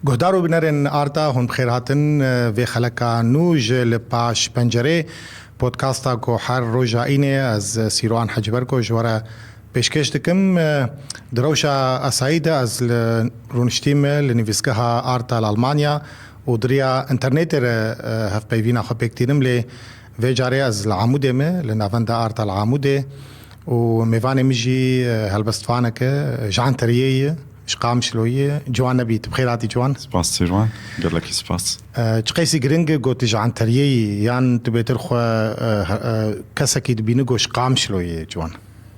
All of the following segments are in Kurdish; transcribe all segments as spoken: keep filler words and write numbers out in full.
Guhdar û bînerên Arta, hûn bi xêr hatin. Vê xeleka nû ji Li Paş Pencerê, podcasta ku her roja înê ez, Sîrwan Hecîberko, ji we re pêşkêş dikim. Di rewşa asayî de ez li rûniştî me li nivîsgeha Arta li Almanya û di riya înternetê re hevpeyvîna xwe pêk tînim, lê vê carê ez li Amûdê me, li navenda Arta li Amûdê û mêvanê min jî, e, helbestvanek e, ji Enteriyê ye, ji Qamişloyê ye. Ciwan Nebî, tu bi xêr hatî Ciwan. Spas Sîrwan, gelekî spas. E, çi qeysî giring e, got tu ji Enteriyê yî, yan tu bêtir xwe, e, he-, e, kesekî dibîni got ji Qamişloyê ye, Ciwan?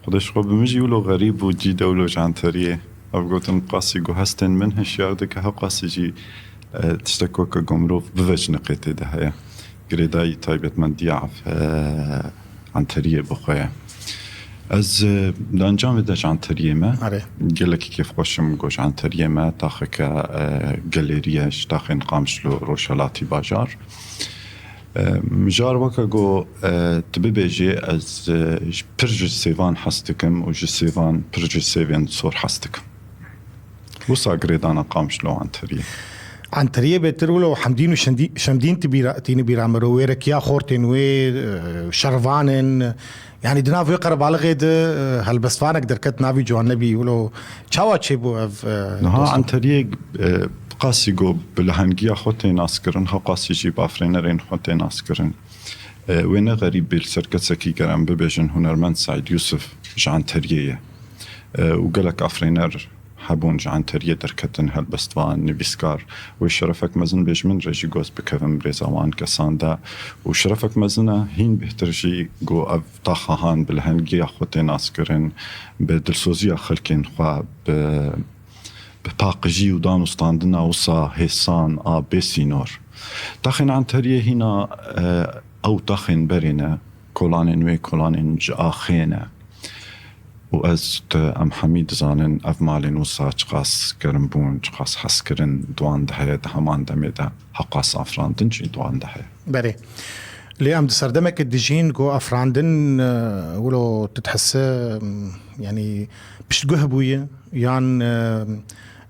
Xwedê ji xwe bi min jî wilo xerîb û cî de wilo ji Enteriyê. Ev gotin qasî ku hestên min hişyar dike, hew qasî jî, e, tiştek weke ku mirov bivejine qê tê de heye. Girêdayî taybetmendiya ev, e, Enteriyê bi xwe ye. Ez, e, di encamê de ji Enteriyê me. Erê. Gelekî kêfxweş im ku ji Enteriyê me, taxeke, e, gelêrî ye ji taxên Qamişlo Rojhelatî bajar. E, mijar weke ku, e, tu bibêjê, ez, e, ji, pir ji sêvan hez dikim û ji sêvan, pir ji sêvên sor hez dikim. Wisa girêdana Qamişlo Enteriyê. Enteriyê bêtir wilo Hemdîn û Şendî-, Şemdîn tibîra-, tîni bîra me ro, wêrekiya xortên wê, e, şervanên, yanî di nav wê qerebalixê de, e, helbestvanek derket navî Ciwan Nebî, wilo çawa çêbû ev, e, Niha dostum? Enteriyê, e, qasî ku bi lehengiya xwe tê naskirin, ha qasî jî bi afrênerên xwe tê naskirin. E, wê ne xerîb bê li ser kesekî ger em bibêjin hunermend Seîd Yûsif ji Enteriyê ye. E, û gelek afrêner hebûn ji Enteriyê derketin, helbestvan, nivîskar. Wê şerefek mezin bê ji min re jî goz bikevim rêza wan kesan de. Û şerefek mezin e, hîn bêhtir jî ku ev taxa han bi lehengiya xwe tê naskirin, bi dilsoziya xelkên xwe, bi, bi paqijî û dan û standina wisa hêsan a bê sînor. Taxên Enteriyê hîna, e, ew taxên berê ne, kolanên wê kolanên ji axê ne. Û ez, tu, em hemî dizanin ev malên wisa çiqas germ bûn, çiqas hez kirin, di wan de heye, di heman demê de heqas afirandin jî di wan de heye. Belê. Lê em di serdemekê dijîn ku afirandin, e, wilo tu dihese, m, yanî piştguh bûye, yan, e,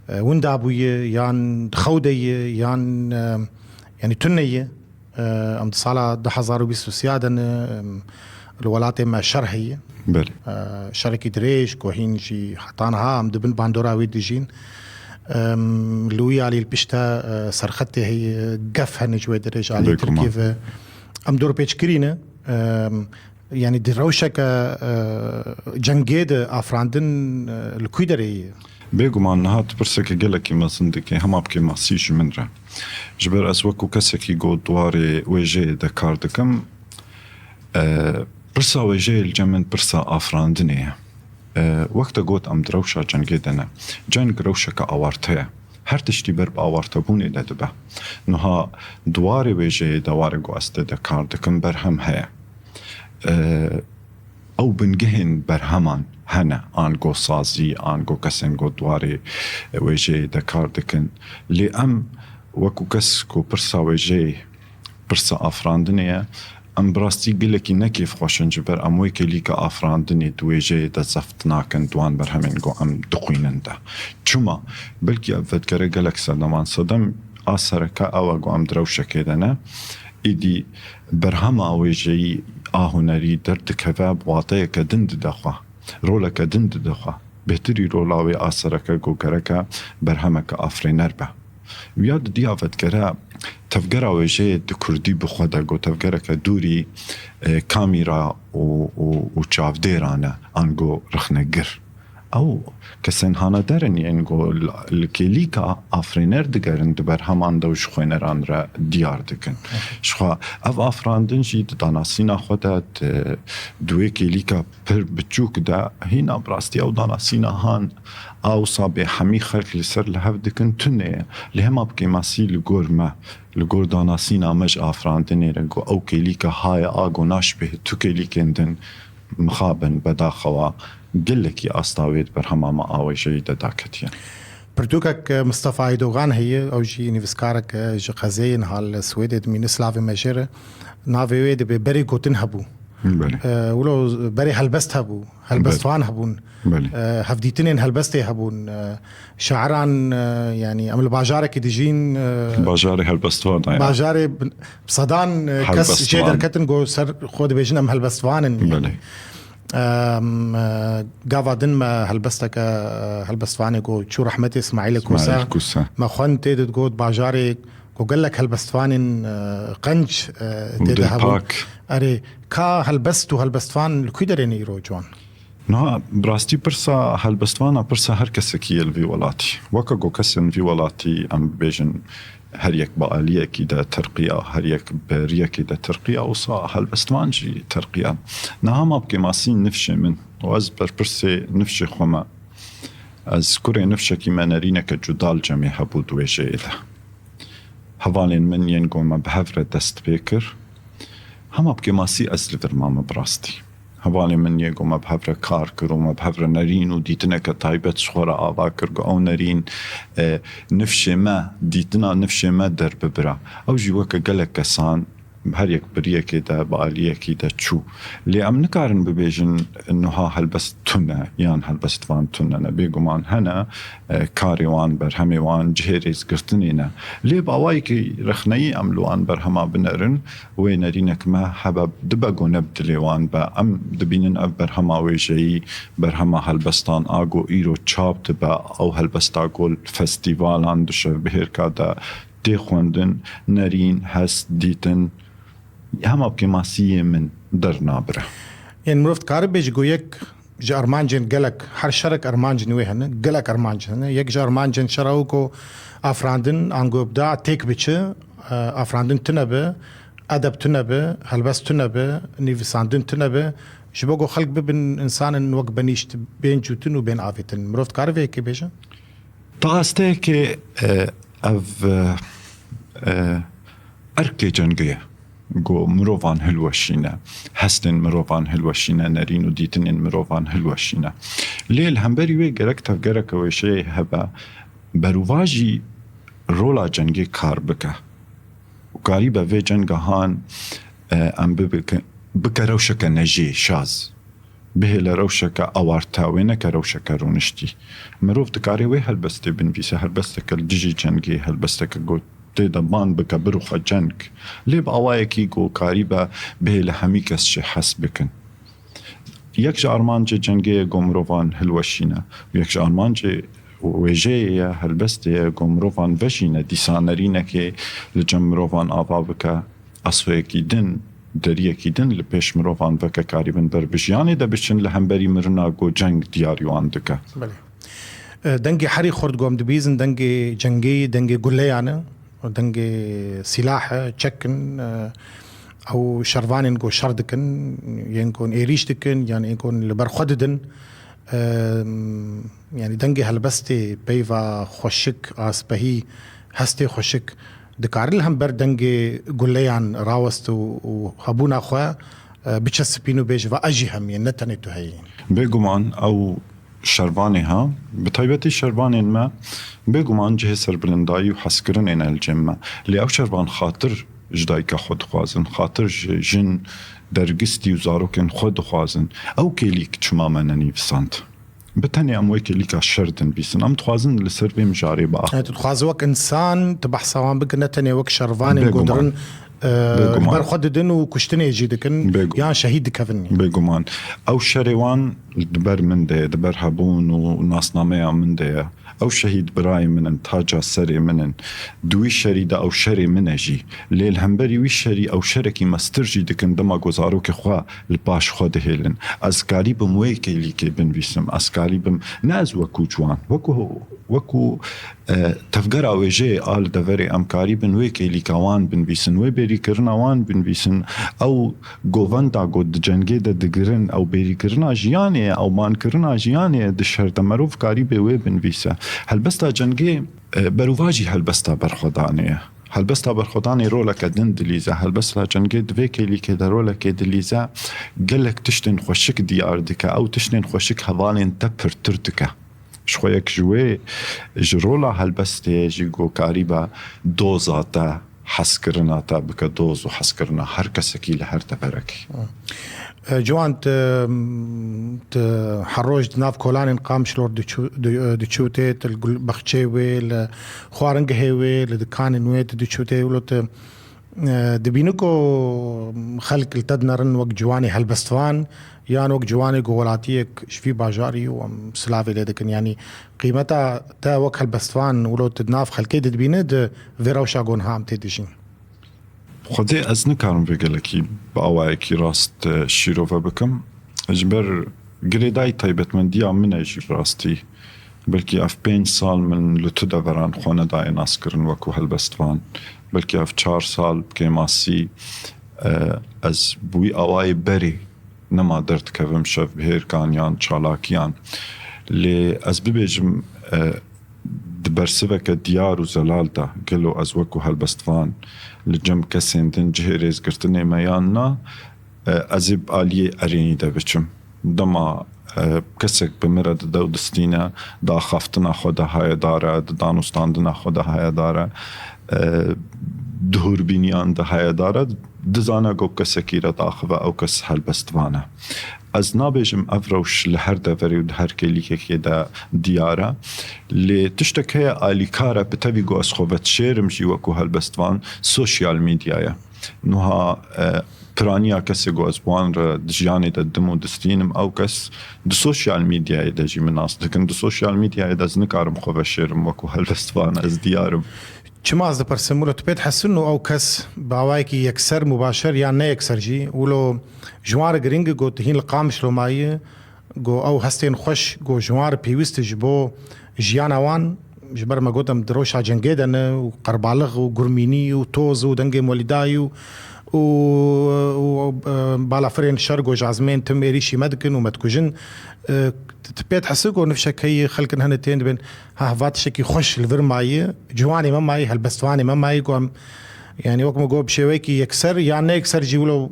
e, winda bûye, yan di xew de ye, yan, e, yanî tune ye. E, em di sala du hezar û bîst û sê de ne, em, li welatê me şer heye. Belê. E, şerekî dirêj ku hîn jî heta niha em di bin bandora wê dijîn. Em, li wî alî li pişt de, e, serxetê heye, gef hene ji wê derê ji alî Bêguman. Tirkiyê ve. Em dorpêçkirî ne. Em, yanî di rewşeke, e, cengê de afirandin, e, li kû derê ye? Bêguman niha tu pirseke gelekî mezin dikî, hema bi kêmasî ji min re. Ji ber ez wekû kesekî ku di warê wêjeyê de kar dikim, e, pirsa wêjeyê li cem min pirsa afirandinê ye. E, wek te got em di rewşa cengê de ne. Ceng rewşeke awarte ye. Her tiştî ber bi awartebûnê de dibe. Niha di warê wêjeyê de, warê ku ez tê de kar dikim, berhem heye. E, ew bingehên berheman hene, ango sazî, ango kesên ku di warê wêjeyê de kar dikin. Lê em wekû kes ku pirsa wêjeyê pirsa afirandinê ye, em bi rastî gelekî ne kêfxweş in, ji ber em wê kêlîka afirandinê di wêjeyê de zeft nakin di wan berhemên ku em dixwînin de. Çima? Belkî ev vedigere gelek sedeman. Sedem a sereke ew e ku em di rewşekê de ne. Êdî berhema wêjeyî a hunerî derdikeve, bi wateyeke din dide xwe, roleke din dide xwe. Bêhtirî rola wê a sereke ku gereke berhemeke afirêner be. Wiya didiya vedigere tevgera wêjeyê di kurdî bi xwe de ku tevgereke dûrî, e, kamîra û, û, û çavdêran e, ango rixnegir. Ew kesên haneder in yên ku li, li kêlîka afirêner digerin, di berheman de û ji xwêneran re diyar dikin. Ji xwe ev afirandin jî di danasîna xwe de, di, di wê kêlîka pir biçûk de hîna bi rastî ew danasîna han a wisa bê hemî xelk li ser li hev dikin tune ye. Lê hema bi kêmasî li gor me, li gor danasîna me ji afirandinê re ku ew kêlîka ha ye a ku naşibihê tu kêlîkên din mixabin, bedaxewa gelekî asta wê di berhema me a wêjeyî de daketiye. Pirtûkek Mistefa Aydogan heye, ew jî nivîskarek ji qezê ye, niha li Swêdê dimîne, silavê me jê re. Navê wê dibê Berê Gotin Hebû. Belê. E, wilo berê helbest hebû, helbestvan hebûn, Belê. e, hevdîtinên helbestê hebûn. E, şairan, e, yanî em li bajarekî dijîn, e, Bajarê helbestvan e. Bajarê bin- sedan e, kes Helbestvan. Jê derketin, got ser xwe dibêjin em helbestvan in. Belê. Em, e, gava din me helbesteke, e, helbestvanê got çû rehmetê Smaîlê Kûse. Smaîl Kûse. Me xwend tê de got bajarê ku gelek helbestvanên, e, qenc, e, Û tê de hebûn. dilpak. Erê, ka helbest û helbestvan li ku derê ne îro ciwan? Niha bi rastî pirsa helbestvana pirsa her kesekî ye li vî welatî. Weke ku kesên vî welatî em bibêjin her yek bi aliyekî de terqiya, her yek bi riyekî de terqiya, wisa helbestvan jî terqiya. Niha ma bi kêmasî nifşê min û ez berpirsê nifşê xwe me. Ez kurê nifşekî me nerîneke cuda li cemê hebû di wêjeyê de. Hevalên min yên ku me bi hev re dest pê kir, hema bi kêmasî ez li vir mame bi rastî. Hevalên min yên ku me bi hev re kar kir û me bi hev re nerîn û dîtineke taybet ji xwe re ava kir ku ew nerîn, e, nifşê me, dîtina nifşê me derbibira. Ew jî weke gelek kesan her yek bi riyekê de, bi aliyekî de çû. Lê em nikarin bibêjin niha helbest tune yan helbestvan tune ne. Bêguman hene, e, karê wan, berhemê wan cihê rêzgirtinê ne. Lê bi awayekî rexneyî em li wan berhema binerin, wê nerînek me hebe dibe ku ne bi dilê wan be. Em dibînin ev berhema wêjeyî, berhema helbestan a ku îro çap dibe, ew helbesta ku li festîvalan di şevbihêrka de tê xwendin, nerîn, hest, dîtin, hema bi kêmasiyê min dernabire. Yên mirov dikare bêje ku yek ji armancên gelek, her şerek armancên wê hene, gelek armanc hene. Yek ji armancên şera wê ku afirandin, ango bida têk biçe, e, afirandin tune be, edeb tune be, helbest tune be, nivîsandin tune be, ji bo ku xelk bibin insanên wek benîşt, bên cûtin û bên avêtin. Mirov dikare vê yekê bêje? Ta asteyekê, e, ev, e, e, erkê cengê ye. Ku mirovan hilweşîne, hestên mirovan hilweşîne, nerîn û dîtinên mirovan hilweşîne. Lê li hemberî wê gerek tevgereke wêjeyê hebe, berûvajî rola cengê kar bike. Û karîbe vê cengehan, e, em bibike, bike rewşeke nejê, şaz. Bihêle rewşeke awarte, wê neke rewşeke rûniştî. Mirov dikare wê helbestê binivîse, helbesteke li dijî cengê, helbesteke ku tê de ban bike, birûxe ceng. Lê bi awayekî ku karîbe bihêle hemî kes jê hez bikin. Yek ji armancê cengê ye ku mirovan hilweşîne. Û yek ji armancê wêjeyê ye, helbestê ye ku mirovan vejîne, dîsa nerînekê li cem mirovan ava bike, asoyekî din, deriyekî din li pêş mirovan veke karîbin ber bi jiyanê de biçin, li hemberî mirina ku ceng diyarî wan dike. Belê. E, dengê herî xurt ku em dibîzin, dengê cengê, dengê guleyan e, dengê sîlah e, çek in, e, ew şervanên ku şer dikin, yên ku êrîş dikin, yan ên ku li ber xwe didin. E, yanî dengê helbestê peyva xweşik, aspehî, hestê xweşik dikare li hember dengê guleyan rawest û, û hebûna xwe, e, biçe sipîn û bêje, va ez jî hemî ne tenê tu heyî. Bêguman ew şervanê ha, bi taybetî şervanên me, bêguman cihê serbilindayî û hezkirinê ne li cem me. Lê ew şervan xatir ji dayika xwe dixwazin, xatir ji jin, dergistî û zarokên xwe dixwazin. Ew kêlîk çima me nenivîsand? Bi tenê em wê kêlîka şer dinivîsin. Em dixwazin li ser vê mijarê biaxivin. Yani, tu dixwaze wek insan, tu behsa wan bike, ne tenê wek şervanên Bêguman. ku dirin, e, Bêguman. li ber xwe didin û kuştinê jî dikin, Bêguman. yan şehîd dikevin. Bêguman. Ew şerê wan di ber min de ye, di ber hebûn û nasnameya min de ye. Ew şehîd birayê min in, taca serê min in. Di wî şerî de ew şerê min e jî. Lê li hemberî wî şerî ew şerekî mestir jî dikin, dema ku zarokê xwe li paş xwe dihêlin. Ez karîbim wê kêlîkê binivîsim. Ez karîbim, ne ez wekû ciwan, wekû, wekû, e, tevgera wêjeyê a li deverê em karîbin wê kêlîka wan binivîsin, wê bêrîkirina wan binivîsin. Ew govenda ku di cengê de digirin, ew bêrîkirina jiyanê ye, ew mankirina jiyanê ye di şer de, merov karîbe wê binivîse. Helbesta cengê, e, berûvajî helbesta berxwedanê ye. Helbesta berxwedanê roleke din dilîze. Helbesta cengê di vê kêlîkê de rolekê dilîze. Gelek tiştên xweşik diyar dike. Ew tiştên xweşik hevalên te pirtir dike. Ji xwe yek ji wê, ji rola helbestê ye jî ku karîbe doza te, hezkirina te bike doz û hezkirina her kesekî li her deverekî. E, Ciwan, tu, tu her roj di nav kolanên Qamişlo diçû-, di-, e, diçûtê, tu li gul-, baxçeyê wê, li xwaringehê wê, li dikanên wê, tu diçûtê, wilo tu, e, dibînî ku xelk li te dinerin wek ciwanê helbestvan, yan wek ciwanê ku welatiyek ji vî bajarî û em silavê lê dikin. Yanî qîmeta te wek helbestvan, wilo tu di nav xelkê didibînî, di vê rewşa ku niha em tê dijîn. Xwedê ez nikarim vê gelekî bi awayekî rast, e, şîrove bikim. Ji ber girêdayî taybetmendiya min e jî bi rastî. Belkî ev pênc sal min li tu deveran xwe nedaye naskirin wekû helbestvan. Belkî ev çar sal bi kêmasî, e, ez bi wî awayê berê nema derdikevim şevbihêrkan yan çalakiyan. Lê ez bibêjim, e, di bersiveke diyar û zelal de, gelo ez wekû helbestvan li cem kesên din cihê rêzgirtinê me yan na, e, ez ê bi aliyê erênî de biçim. Dema, e, kesek bi min re dide û distîne, di axaftina xwe de hayedar e, di danûstandina xwe de hayedar e, e, di hûrbîniyan de hayedar e, dizane ku kesekî re diaxive, ew kes helbestvan e. Ez nabêjim ev rewş li her deverê û di her kêlîkekê de diyar e. Lê tiştek heye alîkar e, bi tevî ku ez xwe vedişêrim jî wekû helbestvan, sosyal medya ye. Nuha, e, piraniya kesê ku ez bi wan re di jiyanê de dim û distînim, ew kes di sosyal medyayê de jî min nas dikin. Di sosyal medyayê de ez nikarim xwe veşêrim wekû helbestvan, ez diyar im. Çima ez dipirsim, wilo tu pê dihesin û ew kes bi awayekî yekser, mubaşer yan ne yekser jî, wilo ji wan re girîng e ku tu hîn li Qamişlo mayî, ku ew hestên xweş ku ji wan re pêwîst e ji bo jiyana wan, ji ber me got em di rewşa cengê de ne û qerbalix û gurmînî û toz û dengê molîdayî û, û, û, e, balafirên şer ku ji ezmên tim êrîşî me dikin û me dikujin. E, tu, tu pê dihesî ku nifşek heyî xelkin hene tên dibên, ha, va tiştekî xweş li vir mayî, ciwanê me mayî, helbestvanê me mayî, ku em, yanî wek me got, bi şêweyekî yekser yan ne yekser jî wilo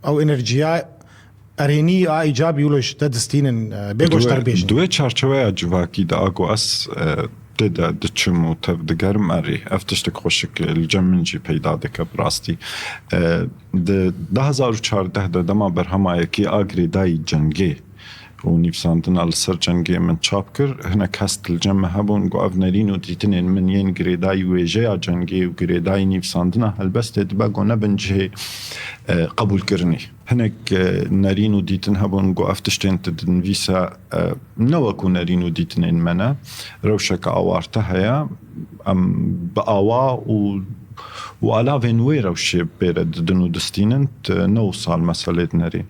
ew enerjiya erênî a îcabî wilo ji te distînin, e, bê goşdar bêjin. Di wê çarçeweya civakî de a ku ez, e, tê de diçim û tev digerim, erê, ev tiştek xweşik li cem min jî peyda dike bi rastî. E, di du hezar û çardeh de dema berhema yekê a girêdayî cengê û nivîsandina li ser cengê min çap kir, hinek hest li cem me hebûn, got ev nerîn û dîtinên min yên girêdayî wêjeya cengê û girêdayî nivîsandina helbestê dibe, got nebin cihê, e, qebûlkirinê. Hinek, e, nerîn û dîtin hebûn, got ev tiştên tu dinivîse, e, ne wekû nerîn û dîtinên me ne. Rewşeke awarte heye. Em bi awa û û alavên wê rewşê pê re didin û distînin, tu ne wisa li meselê dinerî.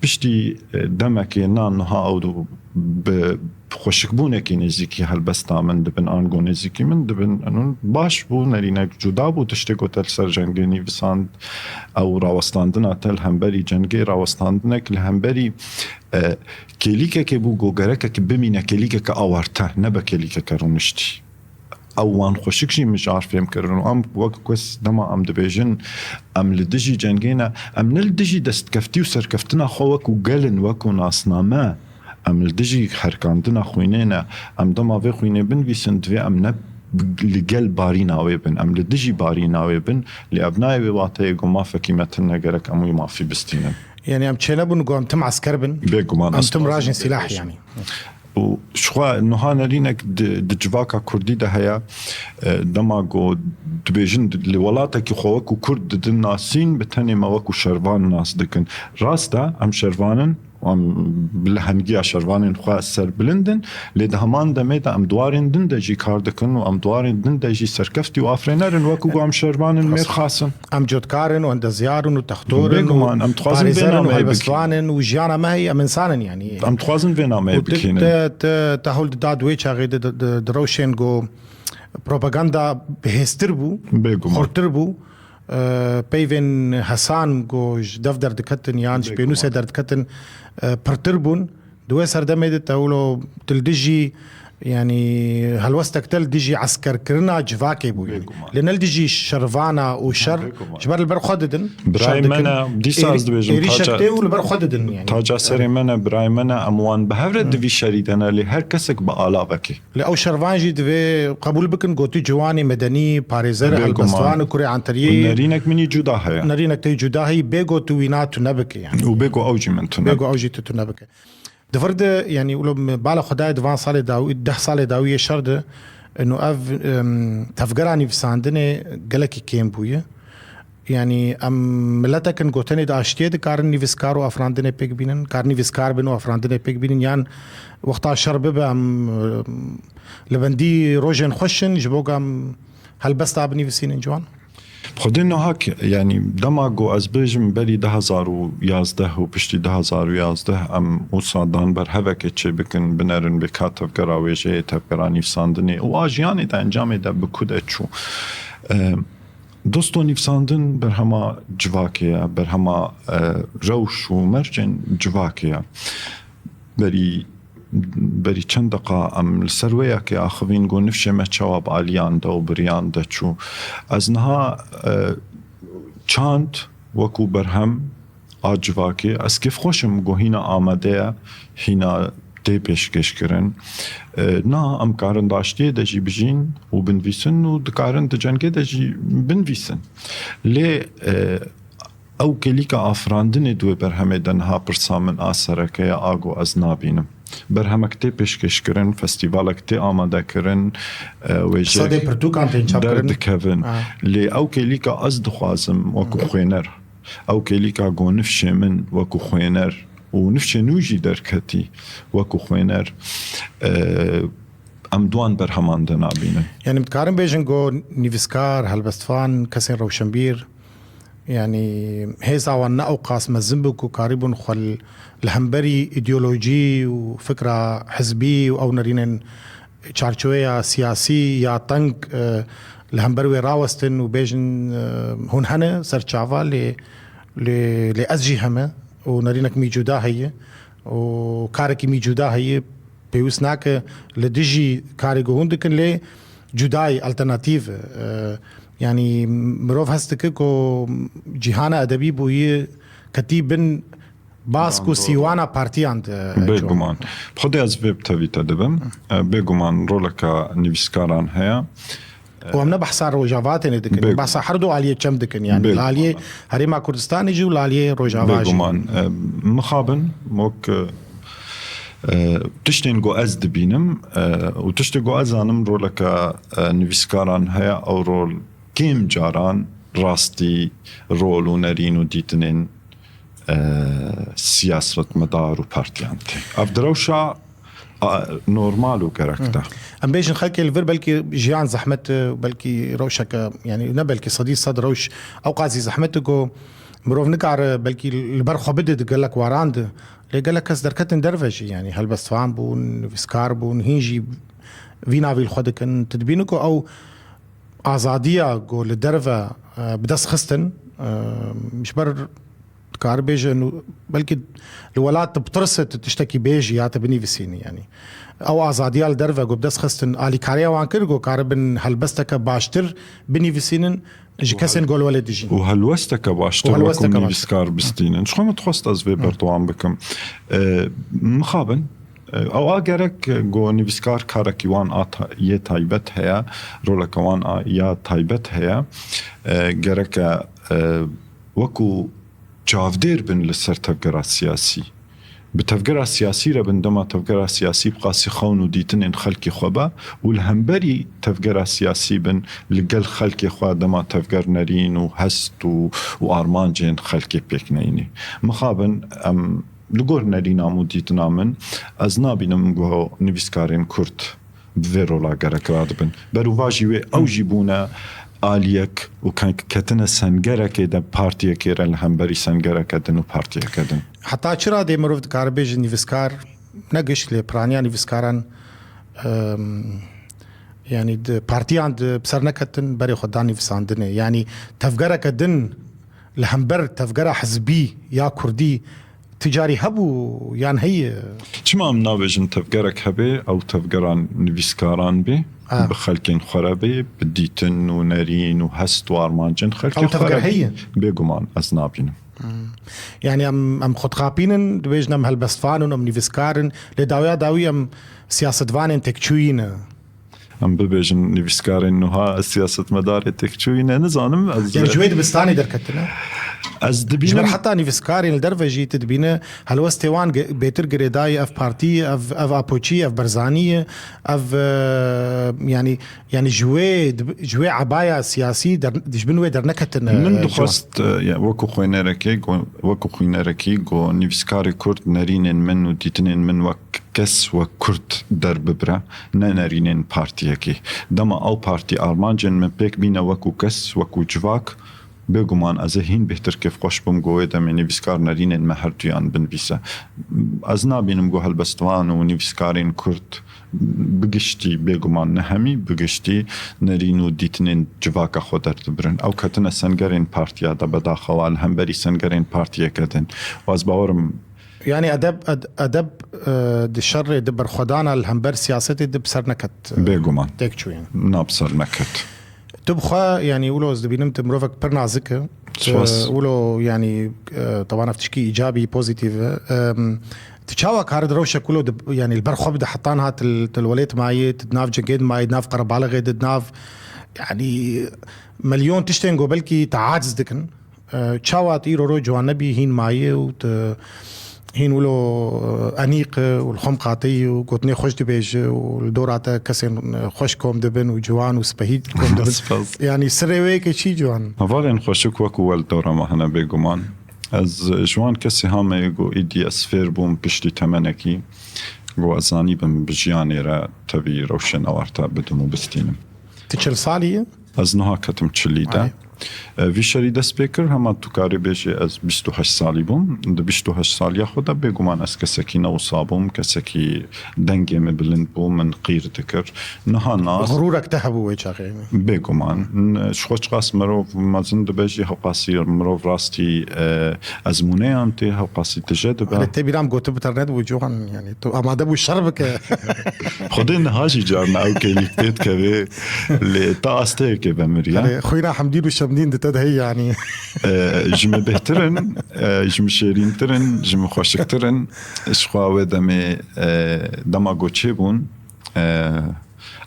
Piştî, e, demekê na niha ew bi xweşikbûnekî nêzîkî helbesta min dibin, ango nêzîkî min dibin, enûn baş bû, nerînek cuda bû, tiştê ku te li ser cengê nivîsand, ew rawestandina te li hemberî cengê, rawestandinek li hemberî, e, kêlîkekê bû ku gerekek bimîne kêlîkeke awarte, nebe kêlîkeke rûniştî. Ew wan xweşik jî mijar fêm kirin û em wek kes dema em dibêjin, em li dijî cengê ne, em ne li dijî destkeftî û serkeftina xwe wekû gel in, wekû nasname, em li dijî herkandina xwînê ne. Em dema vê xwînê binivîsin, divê em ne li gel barîna wê bin, em li dijî barîna wê bin, lê ev nayê wê wateyê ku mafekî me tune, gerek em wî mafî bistînin. Yanî em çênebûn ku em tim esker bin. Bêguman, em ez tim dixwazim rajin vê sîlah bêjim. Yanî. Û jixwe niha nerînek di, di civaka kurdî de heye, e, dema ku dibêjin di, li welatekî xwe wekû kurd didin nasîn, bi tenê me wekû şervan nas dikin. Rast e, em şervan in, em bi lehengiya şervanên xwe serbilind in, lê di heman demê de em di warên din de jî kar dikin û em di warên din de jî serkeftî û afirêner in, wekû ku em şervan in, mêrxas in. Em cotkar in û endezyar in û textor in û parêzer in û helbestvan in û jiyana me heye, em însan in yanî. Em dixwazin vê nameyê bikînin. Te, te, te hewl dida di wê çaxê de, de, de, di rewşên ku propaganda bihêztir bû, xurtir bû, e, peyvên hesan ku ji dev derdiketin yan ji pênûsê derdiketin, e, pirtir bûn. Di wê serdemê de te wilo tu li dijî Yanî helwestek te li dijî eskerkirina civakê bûye. Bêguman. Lê ne li dijî şervana û şer, bêguman, ji ber li ber xwe didin. Birayê me ne, dîsa ez dibêjim, êrîşek tê û li ber xwe didin. Yanî. Taca serê me ne, birayê me ne, em wan bi hev re di vî şerî de ne, lê her kesek bi alavekê. Lê ew şervan jî divê qebûl bikin, ku tu ciwanê medenî, parêzer, helbestvan û kurê Anteriyê. Nerînek min î cuda heye. Nerînek te î cuda heye, bê ku tu wîna tu nebike, yanî. Û bê ku ew jî min tu nebike. Bê ku ew jî tu, tu nebike. Di vir de, yanî, wilo me bala xwe daye di van salê dawî, deh salê dawî yê şer de, ino ev, em, tevgera nivîsandinê gelekî kêm bûye. Yanî, em miletek in ku tenê di aştiyê dikarin nivîskar û afirandinê pêk bînin, karin nivîskar bin û afirandinê pêk bînin, yan wexta şer bibe, em, em, li bendî rojên xweş in, ji bo ku em helbesta binivîsînin ciwan. Xwedê niha ki, yanî dema ku ez bêjim berî du hezar û yazdeh û piştî du hezar û yazdeh em wisa dan ber hevekê çêbikin, binerin bê ka tevgera wêjeyê, tevgera nîvsandinê û a jiyanê de encamê de bi ku de çû. E, dosto nîvsandin berhema civakê ye, berhema, e, rewş û mercên civakê ye. Berî, berî çend deqa em li ser wê yekê axivîn, got nifşê me çawa bi aliyan de û biriyan de çû. Ez niha, e, çand wekû berhem a civakê, ez kêfxweş im, got hîna amade ye, hîna tê pêşkêşkirin. E, niha em karin di aştiyê de jî bijîn û binivîsin û dikarin di cengê de jî binivîsin. Lê, e, Ew kêlîka afirandinê di wê berhemê de niha pirsa min a sereke ye, a ku ez nabînim. Berhemek tê pêşkêşkirin, festîvalek tê amadekirin, e, wêjeyek derdikevin. Lê ew kêlîka ez dixwazim wekû xwêner, ew kêlîka ku nifşê min wekû xwêner û nifşê nû jî derketî wekû xwêner, e, em di wan berheman de nabînin. Yanî, em dikarin bêjin ku nivîskar, helbestvan, kesên rewşenbîr, Yanî hêza wan ne ewqas mezin bû ku karîbûn xwe li, li hemberî îdeolojî û fikra hizbî û ew nerînên çarçoweya siyasî ya teng, e, li hember wê rawestin û bêjin, e, hûn hene ser çava, lê, lê, lê ez jî heme û nerînek mî cuda heye û karekî mî cuda heye. Pêwîst nake li dijî karê ku hûn dikin, lê cudayî, alternatîf, e, yanî mirov hest dike ku cîhana edebî bûyî ketî bin bask û sîwana partiyan de. Bêguman. Bi Xwedê ez vê bi tevî te dibim. E, bêguman roleka nivîskaran heye. Û em ne behsa Rojava tenê dikin, bêguman, behsa her du aliyê çem dikin. Yanî, bêguman, li aliyê Herêma Kurdistanê jî û li aliyê Rojava jî. Bêguman, e, mixabin, wek, e, tiştên ku ez dibînim, e, û tiştê ku ez zanim roleke, e, nivîskaran heye, ew rol kêm caran rastî rol û nerîn û dîtinên, e, siyasetmedar û partiyan tê. Ev di rewşa a, normal û gerek de. Em bêjin xelkê li vir belkî jiyan zehmet e, belkî rewşeke, yanî ne belkî sedî sed rewş ew qasî zehmet e ku mirov nikare belkî li ber xwe bide di gelek waran de. Lê gelek kes derketin derve jî, yanî helbestvan bûn, nivîskar bûn, hîn jî vî navî li xwe dikin. Tu dibînî ku ew azadiya ku li derve, e, bi dest xistin, e, ji ber Dikare bêje, nû, belkî li welat tu bitirse tu tiştekî bêjî ya tu binivîsînî, yanî. Ew azadiya li derve ku bi dest xistin, alîkariya wan kir ku karibin helbesteke baştir binivîsînin ji kesên ku li welê dijîn. Û helwesteke baştir wekû nivîskar bistînin. Ji xwe min dixwest ez vê berdewam bikim. E, mixabin, e, ew a gerek ku nivîskar karekî wan a ta-, yê taybet heye, roleke wan a, ya taybet heye. E, gereke, e, wekû çavdêr bin li ser tevgera siyasî. Bi tevgera siyasî re bin, dema tevgera siyasî bi qasî xewn û dîtinên xelkê xwe be û li hemberî tevgera siyasî bin, li gel xelkê xwe dema tevger nerîn û hest û, û armancên xelkê pêk neyînê. Mixabin em li gor nerîna min û dîtina min, ez nabînim ku nivîskarên Kurd bi vê rola gerek radibin. Berûvajî wê ew jî bûne aliyek û ke-, ketine sengerekê de partiyekê re li hemberî sengereke din û partiyeke din. Heta çi radê mirov dikare bêje nivîskar, ne giş lê piraniya nivîskaran, em, yanî di partiyan de bi ser neketin, berê xwe dan nivîsandinê. Yanî tevgereke din li hember tevgera hizbî ya kurdî Ticarî hebû yan heye? Çima em nabêjin tevgerek hebe, ew tevgera nivîskaran bê, Ah. bi xelkên xwe re bê, bi dîtin û nerîn û hest û armancên xelkê Ew xwe re tevger bê? Heye? Bêguman ez nabînim. Hmm. Yani em, em xwedixapînin, dibêjin em helbestvan in, em nivîskar in, lê dawiya dawî em siyasetvanên têkçûyî ne. Em bibêjin nivîskarên nuha siyasetmedarê têkçûyî ne, nizanim. Ez Yani ji wê dibistanê derketine. Ez dibînim. Ji ber heta nivîskarên li derve jî tu dibîne helwestê wan ge-, bêtir girêdayî, ev partî, ev, ev apoçî, ev berzanî ye, ev, e, yani, yani ji wê dib-, ji wê ebaya siyasî der-, ji bin wê derneketine. Min e, dixwest, e, ya, wekû xwênerekê, go-, wekû xwînerekî go nivîskarê Kurd nerînên min û dîtinên min wek kes wek Kurd derbibire, ne nerînên partiyekê. Dema ew partî armancên min pêk bîne wekû kes, wekû civak, bêguman ez ê hîn bêhtir kêfxweş bim ku wê demê nivîskar nerînên me herduyan binivîse. Ez nabînim ku helbestvan û nivîskarên Kurd bi giştî, bêguman ne hemî, bi giştî nerîn û dîtinên civaka xwe derdibirin. Ew ketine sengerên partiya de bedaxewa, li hemberî sengerên partiyeke din. Û ez bawerim Yani edeb, ed-, edeb, e, di şerê, di berxwedana li hember siyasetê di bi ser neket, e, Bêguman. Têk çûyî. Na bi ser neket. Tu bi xwe, yani, wilo ez dibînim tu mirovek pir nazik e. Tu Spas. Wilo, yani, e, teban ev tişkî îcabî, pozîtîf e. Em, tu çawa karid rewşek wilo di, yani, li ber xwe bide heta niha tu li, tu li welêt mayî, tu di nav cengê de mayî, di nav qerebalixê de, di nav, yani, milyon tiştên ku belkî te aciz dikin. E, çawa tu îro roj ciwan nebî, hîn mayî û tu hîn wilo, e, enîq e û li xwe miqateyî û gotinê xweş dibêje û li dora te kesên, e, xweş kom dibin û ciwan û spehî kom dibin. Spas. Yani sirê wê yekê çi ciwan? Hevalên xweşik wekû we li dora me hene bêguman. Ez ji wan kesê ha me yê ku êdî ez fêr bûm piştî temenekî ku ez zanîbim bi jiyanê re tevî rewşên ewarte bidim û bistînim. Tu çil salî yî? Ez niha ketim çilî de. Ay. E, vî şerî dest pê kir, hema tu karî bêjî ez bîst û heşt salî bûm. Di bîst û heşt saliya xwe de bêguman ez kesekî ne wisa bûm, kesekî dengê min bilind bû, min qîr dikir. Niha nas. Xurûrek te hebû wê çaxê? Bêguman. N-, ji xwe çiqas mirov mezin dibe jî hewqasî mirov rastî, e, ezmûneyan tê, hewqasî tije dibe. Lê tê bîra min gotin bi ternet bû ciwan, yani tu amade bû şer bike. Xwedê niha jî carna ew kêlîk pê dikeve, lê ta asteyekê be miriye. Erê, xwîna Hemdîn û Şemdîn di te de heye, yanî. E, ji min bêhtir in, e, ji min şêrîntir in, ji min xweşiktir in. Ji xwe wê demê, e, dema ku çêbûn, e,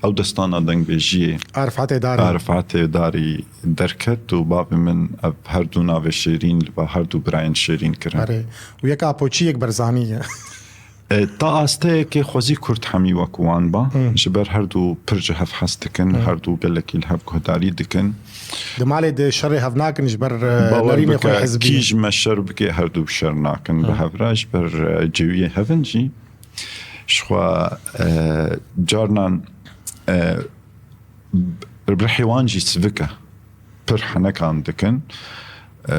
ew destana dengbêjiyê Arif Atê Darî. Arif Atê Darî derket û bavê min ev her du navê şêrîn li ba her du birayên şêrîn kirin. Erê. Û yek Apoçî, yek Berzanî ye. E, ta asteyekê xwezî Kurd hemî wek wan ba. Hı. Ji ber her du pir ji hev hez dikin, Hı. her du gelekî li hev guhdarî dikin. Di malê de şerê hev nakin ji ber, e, Bawer nerînê xwe bike, hizbî. Kî ji me şer bike, her du şer nakin bi Hı. hev re. Ji ber, e, cewiyê hev in jî. Ji xwe, e, carnan, e, rihê wan jî sivik e. Pir henekan dikin. E,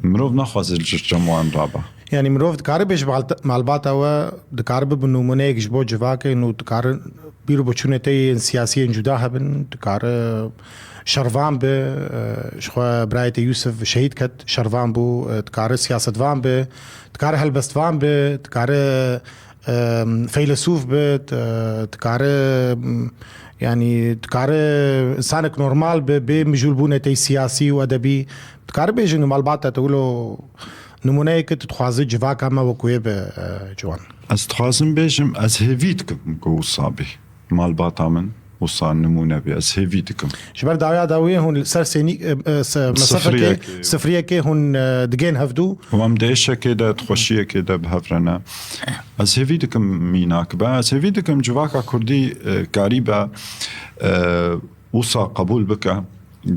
mirov naxwaze li cem wan rabe. Yani mirov dikare bêje mal-, malbata we, dikare bibe nûmuneyek ji bo civakê û dikare bîr û boçûnê te yên siyasî yên cuda hebin, dikare şervan be, e, ji xwe birayê te Yûsif şehîd ket, şervan bû, e, dikare siyasetvan be, dikare helbestvan be, dikare, e, feylesûf be, e, dikare, yani dikare insanek normal be, bê mijûlbûnê te siyasî û edebî. Dikare bêjin malbata te wilo nimûneyeke tu dixwaze civaka me wekû wê be, e, ciwan. Ez dixwazim bêjim, ez hêvî dikim ku wisa bê. Malbata min wisa nimûne bê. Ez hêvî dikim. Ji ber dawiya dawiyê hûn li ser sênî, e, e, se-, mesefekê, Sifriyekê. sifriyekê hûn, e, digên hevdû. Û em di êşekê de, di xweşiyekê de bi hev re ne. Ez hêvî dikim mînak be. Ez hêvî dikim civaka Kurdî, e, karî be, e, wisa qebûl bike.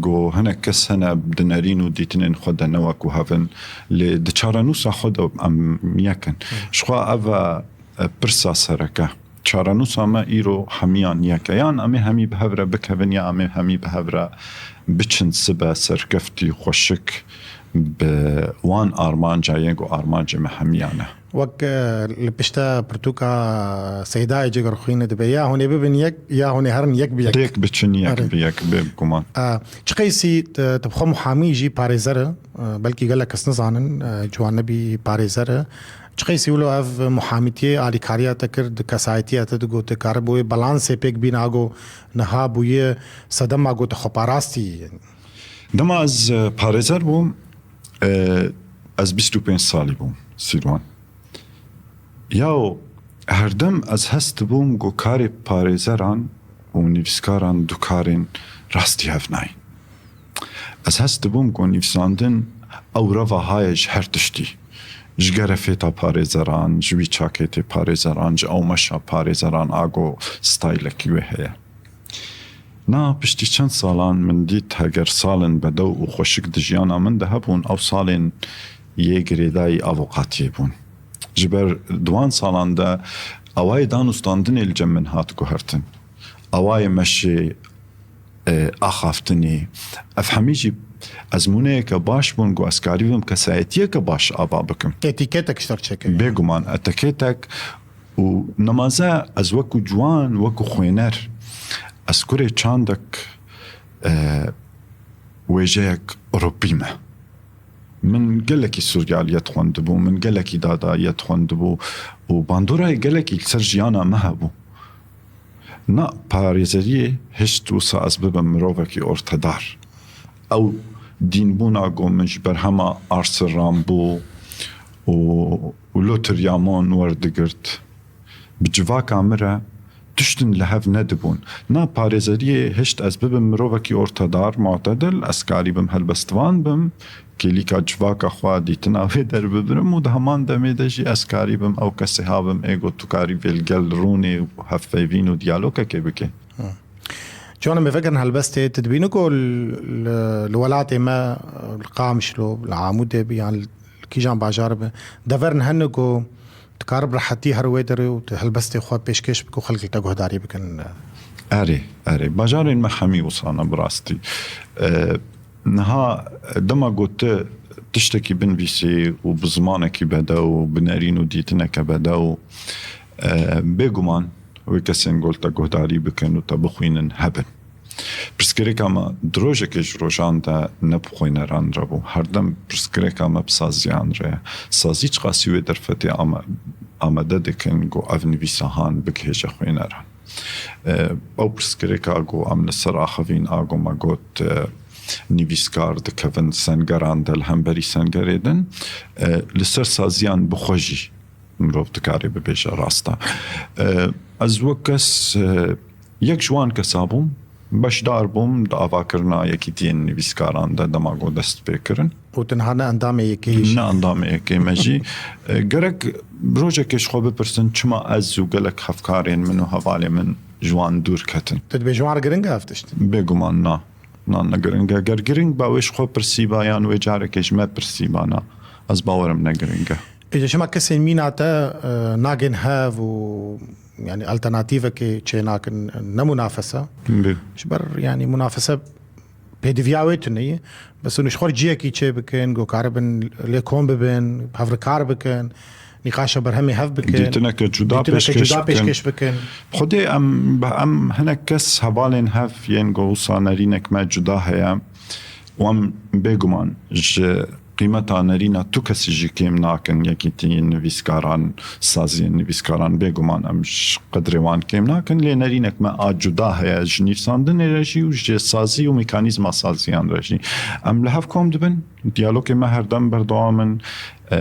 Ku hinek kes hene di nerîn û dîtinên xwe de ne wekû hev in, lê di çarenûsa xwe de em yek in. Ji xwe ev e, e, pirsa sereke. Çarenûsa me îro hemiyan yek e. Yan em ê hemî bi hev re bikevin, ya em ê hemî bi hev re biçin sibe serkeftî, xweşik, bi wan armanca yên ku armancê me hemiyan e. Wek, e, li pişta pirtûka Seydayê Cigerxwînê dibe, ya hûn ê bibin yek, ya hûn ê herin yek bi yek. Yek biçin yek Erê. bi yek, bê guman. E, çi qeysî, e, tu bi xwe muhamî jî parêzer e, e, belkî gelek kes nizanin, e, ciwan nebî parêzer e. Çi qeysî wilo ev muhamîtiyê alîkariya te kir, di kesayetiya te digot, te karibû wê balansê pêk bîn ago niha bûye sedema ku te xwe parastî? Dema ez, e, parêzer bûm, e, ez bîst û pênc salî bûm, Sîrwan. Yaw, herdem ez hest dibûm ku karê parêzeran û nivîskaran du karên rastî hev nayên. Ez hest dibûm ku nivîsandin ew reva haye ji her tiştî. Ji gerefêta parêzeran, ji wî çakêtê parêzeran, ji ewmeşa parêzeran, ago staylekî wê heye. Na piştî çend salan min dît, heger salên bedew û xweşik di jiyana min de hebûn, ew salên yê girêdayî avokatiyê bûn. Ji ber di wan salan de awayê danûstandinê li cem min hat guhertin. Awayê meşê, e, axaftinê. Ev hemî jî ezmûneyeke baş bûn ku ez karîbim kesayetiyeke baş ava bikim. Etîketek ji te re çêkirî. Bêguman etîketek û nemaze ez wekû ciwan, wekû xwêner, ez kurê çandek, e, wêjeyek Ewropî me. Min gelekî suryaliyet xwendibû, min gelekî dadayiyet xwendibû û bandorayê gelekî li ser jiyana me hebû. Na parêzeriyê hişt wisa ez bibim mirovekî ortedar. Ew dînbûna ku min ji berhema Arthur Rimbaud û, û Lothar Rimond werdigirt, bi civaka min re tiştin li hev nedibûn. Na parêzeriyê hişt ez bibim mirovekî ortedar, mu'tedil, ez karîbim helbestvan bim, kêlîka civaka xwe dîtina wê derbibirim û di heman demê de jî ez karîbim ew kesê habim ê ku tu karî vê li gel rûnê û hevpeyvîn û diyalogekê bikê. Ciwan, em ê vegerin helbestê, tu dibînî ku li, li, li welatê me, li Qamişlo, li Amûdê bi yan li kîjan bajar bi, deverin hene ku tu karib rehetî her wê derê û tu helbestê xwe pêşkêş bike û xelk li te guhdarî bikin? Erê, erê. Bajarên me hemî wisa ne bi rastî. E, niha dema ku tu tiştekî binivîsî û bi zimanekî bedew û bi nerîn û dîtineke bedew, e, bêguman wê kesên ku li te guhdarî bikin û te bixwînin hebin. Pirsgirêka me di rojekê ji rojan de ne bi xwêneran re bû. Herdem pirsgirêka me bi saziyan re ye. Sazî çiqasî wê derfetê ame-, amade dikin ku ev nivîsa han bigihêje xwêneran. E, ew pirsgirêka ku em li ser axivîn, a ku me got, e, nivîskar dikevin sengeran de li hemberî sengerê din, e, li ser saziyan bi xwe jî mirov dikare bibêje rast e. E, ez wek kes, e, yek ji wan kesa bûm, beşdar bûm di avakirina Yekîtiyên Nivîskaran de dema ku dest pê kirin. Û tu niha ne endamê yekê jî. Ne endamê yekê me jî. E, gerek rojekê ji xwe bipirsin, çima ez û gelek hevkarên min û hevalên min ji wan dûr ketin? Tu dibê ji wan re giring e ev tişt? Bêguman na. Na ne giring e. Ger giring ba wê ji xwe pirsîba yan wê carekê ji me pirsîba na. Ez bawerim ne giring e. Êca çima kesên mîna te, e, nagên hev û, yanî, alternatîvekê çê nakin, ne munafese? Bi. Ji ber, yanî, munafese pêdiviya wê tune ye. Bes hûn ji xwe re ciyekî çê bikin, ku karibin lê kom bibin, hevrikar bikin, nîqaşa berhemê hev bikin. Dîtineke cuda Dîtineke pêşkêş cuda bikin. pêşkêş bikin. Xwedê em, em hinek kes hevalên hev yên ku wisa nerînek me cuda heye û em bêguman ji qîmeta nerîna tu kesî jî kêm nakin, Yekîtiyên Nivîskaran, Saziyên Nivîskaran, bêguman em ji qedrê wan kêm nakin, lê nerînek me a cuda heye, ji nivîsandinê re jî û ji sazî û mekanîzma saziyan re jî. Em li hev kom dibin, diyalogê me herdem berdewam in, e,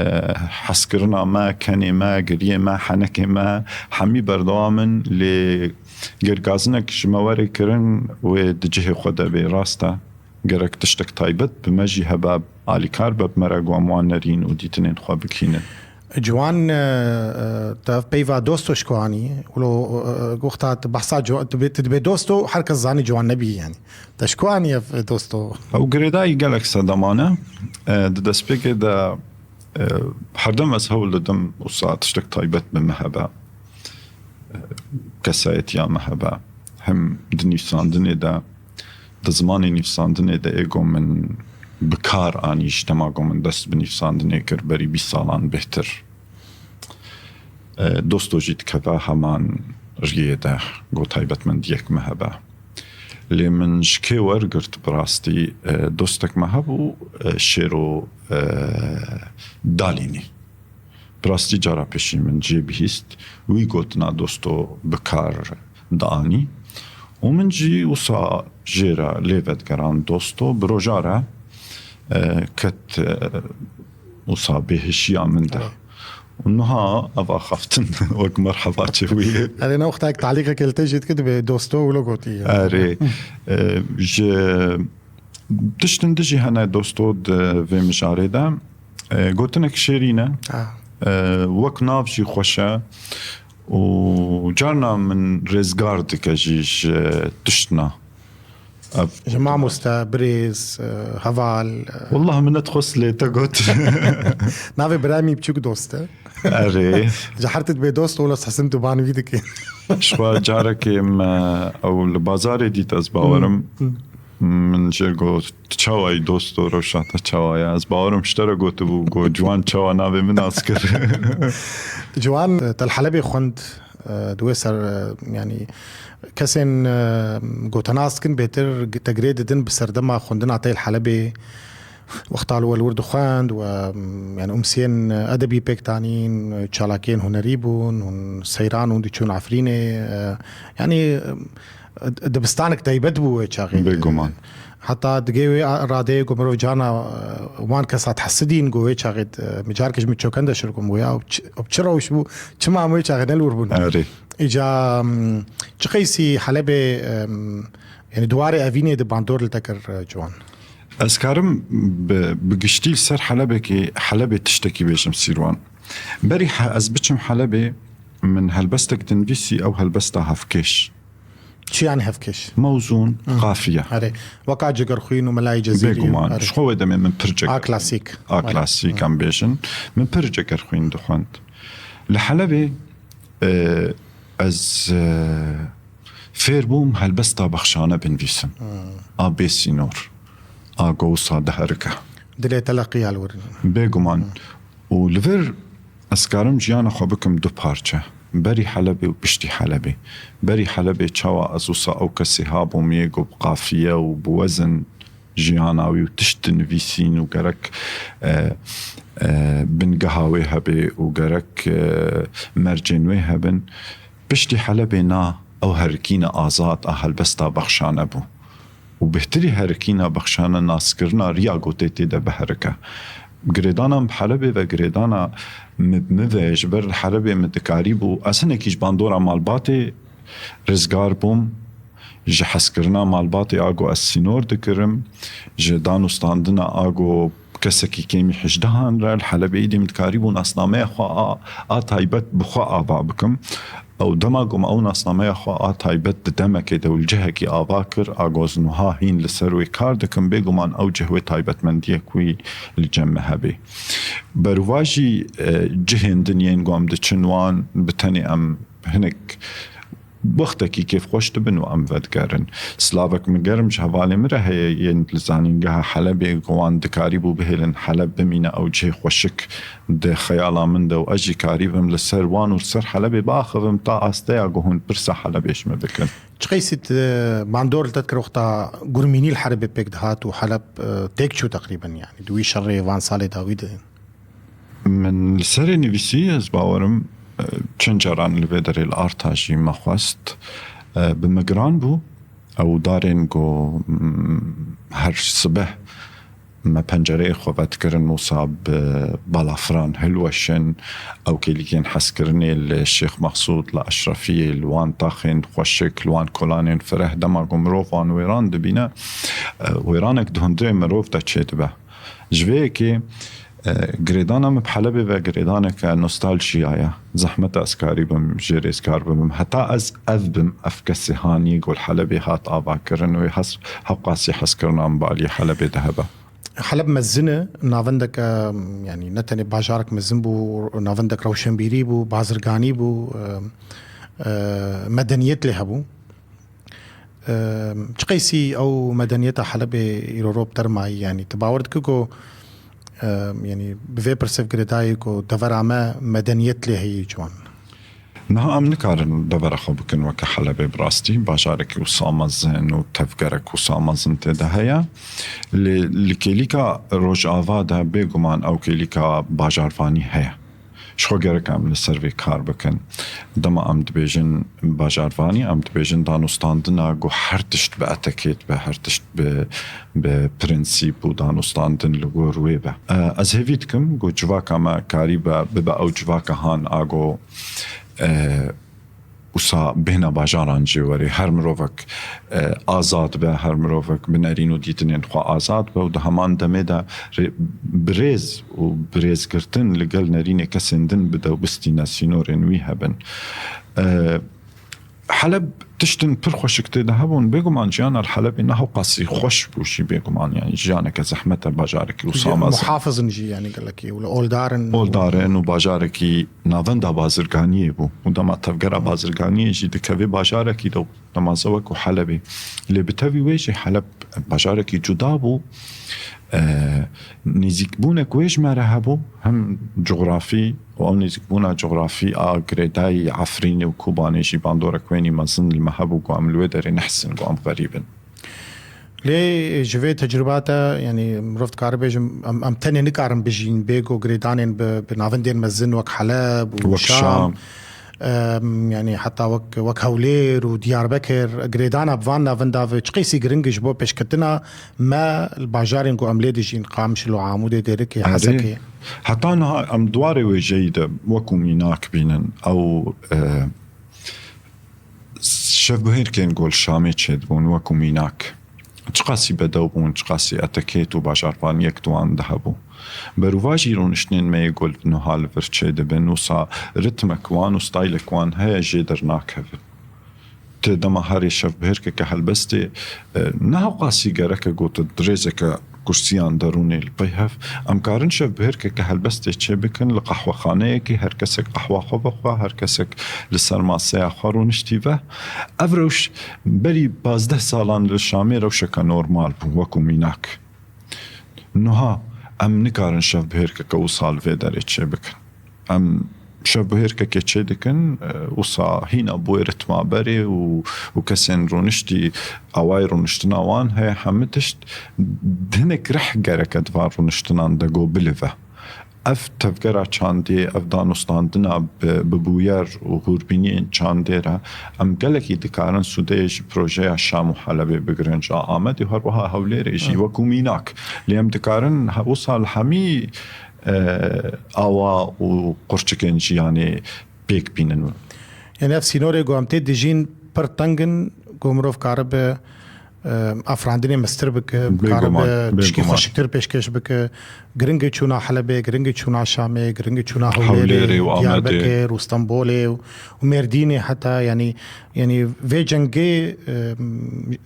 hezkirina me, kenê me, giriyê me, henekê me, hemî berdewam in, lê ger gazinek ji me were kirin, wê di cihê xwe de bê, rast e. Gerek tiştek taybet bi me jî hebe, alîkar be bi me re, ku em wan nerîn û dîtinên xwe bikînin. Ciwan, e, e, te ev peyva dosto ji ku anî? Wilo, e, wexta tu behsa ciwa-, tu bê, tu dibê dosto, her kes zanî ciwan nebî, yanî. Te ji ku anî ev dosto? Ew girêdayî gelek sedeman e. E, di destpêkê de, e, herdem ez hewl didim wisa tiştek taybet bi me hebe. E, kesayetiya me hebe. Hem di nivîsandinê de, di zimanê nivîsandinê de ê ku min bi kar anî ji dema ku min dest bi nivîsandinê kir berî bîst salan bêhtir. E, Dosto jî dikeve heman riyê de, ku taybetmendiyek me hebe. Lê min ji kê wergirt bi rastî, e, dostek me hebû, e, Şêro, e, Dalînî. Bi rastî cara pêşî min jê bihîst, wî gotina Dosto bi kar dianî û min jî wisa jê re lê vedigerand Dosto. Bi roja re, e, ket, e, wisa bêhişiya min de. Û niha ev axaftin wek merheba çêbûye. Erê, ne wexta talîqek li te jî dike dibe Dosto wilo gotî. Erê, e, ji tiştin dijî hene Dosto di vê mijarê de. E, gotinek şêrîn e. Ha. E, wek nav jî xweş e. Û carna min rêzgar dike jî ji tiştna. Ev Ji mamoste, birêz, e, heval, e. Wallah min nedixwest lê te got. Navê birayê min biçûk Dost e. Erê. Ji her tu dibê Dost, wela ez hesim tu ban wî dikî. Ji xwe carekê me ew li bazarê dît, ez bawerim. Hmm, hmm. Min jê got, "Tu çawa yî Dosto, rewşa te çawa ye?" Ez bawerim ji te re gotibû, got, "Ciwan çawa navê min nas kir?" Ciwan, e, te li Helebê xwend, e, di wê ser, e, yanî kesên, e, ku te nas dikin bêtir te girê didin bi serdema xwendina te li Helebê. Wexta li we li wir dixwend we, yanî umsiyên edebî pêk tanîn, çalakiyên hunerî bûn, hûn seyran hûn diçûn Efrînê, e, yanî, e, dibistanek taybet bû wê çaxê. Bêguman. Heta digê wê a-, radeyê ku mirov carna, e, wan kesa dihesidîn, ku wê çaxê, e, min carkê ji min çokende şir ku min got, "Ya, ew çi, ew çi rewş bû, çima em wê çaxê ne li wir bûn?" Erê. Îca, em, çi qeysî Helebê, em, yanî di warê evînê de bandor li te kir, e, Ciwan? Ez karim bi, bi giştî li ser Helebekê, Helebê tiştekî bêjim Sîrwan. Berî he-, ez biçim Helebê, min helbestek dinivîsî, ew helbesta hevkêş. Çi yani hevkêş? Mewzûn, Hı. qafiye. Erê, weka Cegerxwîn û Melayê Cezîrî. Bêguman. Erê. Ji xwe wê demê min pir ceger-, A klasîk. A Erê. klasîk Hı. em bêjin. Min pir Cegerxwîn dixwend. Li Helebê, e, ez, e, fêr bûm helbesta bexşane binivîsim. Hı. A bê sînor. A ku wisa diherike. Dilê te leqiya li wir. Bêguman. Hı. Û li vir ez karim jiyana xwe bikim du parçe. Berî Helebê û piştî Helebê. Berî Helebê çawa ez wisa ew kesê habûm yê ku bi qafiye û bi wezin jiyana wî û tişt dinivîsîn û gerek, e, e, bingeha wê hebe û gerek, e, mercên wê hebin. Piştî Helebê na ew herikîna azad a helbesta bexşane bû. Û bêhtirî herikîna bexşane naskirina riya gotê tê de biherike. Girêdana min bi Helebê ve girêdana min bi min ve ji ber li Helebê min dikarîbû. Ez hinekî ji bandora malbatê rizgar bûm. Ji hezkirina malbatê a ku ez sînor dikirim, ji danûstandina a ku kesekî kêmî hejdehan re li Helebê êdî min dikarîbû nasnameya xwe a, a taybet bi xwe ava bikim. Ew dema ku me ew nasnameya xwe a taybet di demekê de û li cihekî ava kir, a ku ez niha hîn li ser wê kar dikim, bêguman ew cih wê taybetmendiyek wî li cem me hebe. Berûva jî, e, cihên din yên ku em diçin wan bi tenê em hinek wextekî kêfxweş dibin û em vedigerin. Silavek min germ ji hevalê min re heye yên li Zanîngeha Helebê ku wan dikarîbû bihêlin Heleb bimîne ew cihê xweşik di xeyala min de û ez jî karîbim li ser wan û li ser Helebê biaxivim ta asteya ku hûn pirsa Helebê ji min bikin. Çi qeysî, e, bandor li te dikir wexta gurmînî li Helebê pêk dihat û Heleb, e, têk çû teqrîben, yanî di wî şerê van salê dawî de? Min li serê nivîsî, ez bawerim, e, çend caran li vê derê li arta jî me xwest. E, bi me giran bû. Ew darên ku, mm, her sibeh me pencereyê xwe vedikirin, wisa bi balafiran hilweşin. Ew kêlîkên hezkirinê li Şêx Mexsûd, li Eşrefiyê, li wan taxên xweşik, li wan kolanên fireh, dema ku mirov wan wêran dibîne, e, wêranek di hundirê mirov de çêdibe. Ji vê yekê, e, girêdana min bi Helebê ve girêdaneke nostaljiya ye. Zehmet e ez karîbim jê rêzgar bibim. Heta ez ev bim, ev kesê haniyê ku li Helebê hat avakirin wê hes-, hewqasî hezkirina min bi aliyê Helebê de hebe. Heleb mezin e, navendek, e, yanî ne tenê bajarek mezin bû, navendek rewşenbîrî bû, bazirganî bû, e, e, medeniyet lê hebû. Em, çi qeysî ew medeniyeta Helebê îro ro bi te re mayî, yanî tu bawer dikî ku, em, yanî bi vê pirsê girêdayî ku devera me medeniyet lê heyî ciwan? Niha em nikarin devera xwe bikin weke Helebê, bi rastî bajarekî wisa mezin û tevgerek wisa mezin tê de heye. Lê li kêlîka Rojava de bêguman ew kêlîka bajarvanî heye. Ji xwe gerek em li ser vê kar bikin. Dema em dibêjin bajarvanî, em dibêjin danûstandina ku her tişt bi etekêt be, her tişt bi, bi prensîp û danûstandin li gor wê be. E, ez hêvî dikim ku civaka me karîbe bibe ew civaka han a ku, e, wisa bêhna bajaran jê werê. Her mirovek, e, azad be, her mirovek bi nerîn û dîtinên xwe azad be û di heman demê de rê-, bi rêz û bi rêzgirtin li gel nerînê kesên din bide û bistîne sînorên wî hebin. E, Heleb tiştin pir xweşik tê de hebûn. Bêguman jiyana li Helebê ne hewqasî xweş bû jî bêguman. Yani jiyaneke zehmet e, bajarekî wisa mezin. Muhafizin jî yani gelekî, wile oldar in. Oldar in û bajarekî navenda bazirganiyê bû. Û dema tevgera bazirganiyê jî dikevê bajarekî de û dema ze wekû Helebê. Lê bi tevî wê jî Heleb bajarekî cuda bû. E, nêzîkbûnek wê ji me re hebû, hem cografî û ew nêzîkbûna cografî a girêdayî Efrînê û Kobanê jî bandorek wênî mezin li me hebû ku em li wê derê nehsin ku em xerîb in. Lê ji vê tecrûba te, yanî mirov dikare bêjim, em, em tenê nikarin bijîn bê ku girêdanên bi, bi navendên mezin wek Heleb û Wek Şam, Şam. Em, yanî heta wek, wek Hewlêr û Diyarbekir, girêdana bi van navenda ve çi qeysî giring e ji bo pêşketina me li bajarên ku em lê dijîn, Qamişlo, Amûdê, Dêrikê, Erê, Hesekê. Heta niha em di warê wêjeyî de wekû mînak bînin. Ew, e, şevbihêrkên ku li Şamê çêdibûn wekû mînak. Çiqasî bedew bûn, çiqasî etekêt û bajarvaniyek di wan de hebû. Berûvajî rûniştinên me yê ku li niha li vir çêdibin, wisa ritmek wan û staylek wan heye jê dernakevin. Ti dema herê şevbihêrkeke helbestê, e, ne hewqasî gerek e ku tu di rêzeke kursiyan derûnê li pey hev. Em karin şevbihêrkeke helbestê çêbikin li qehwexaneyekê, her kesek qehwa xwe vexwe, her kesek li ser maseya xwe rûniştî ve. Ev rewş berî pazdeh salan li Şamê rewşeke normal bû, wekû mînak. Niha em nikarin şevbihêrkeke wisa li vê derê çêbikin. Em şevbihêrkekê çêdikin, e, wisa hîna bi wê ritma berê û, û kesên rûniştî, awayê rûniştina wan heye, hemî tişt hinek rih gereke di van rûniştinan de ku bilive. Ev tevgera çandê, ev danûstandina bi, bi bûyer û hûrbîniyên çandê re em gelekî dikarin sûdeyê ji projeya Şam û Helebê bigirin, ji Amedê û her wiha Hewlêrê jî, wekû mînak. Lê em dikarin he-, wisa li hemî, e, awa û qurçikên jiyanê pêk bînin. Yanî ev sînorê ku em tê dijîn pir teng in, ku mirov karibe, e, afirandinê mestir bike, karibe tişkî xweşiktir pêşkêş bike. Giring e çûna Helebê, giring e çûna Şamê, giring e çûna Hewlêrê, Hewlêrê û Amedê. Diyarbekir û Stenbolê û, û Mêrdînê heta, yanî, yanî vê cengê, e,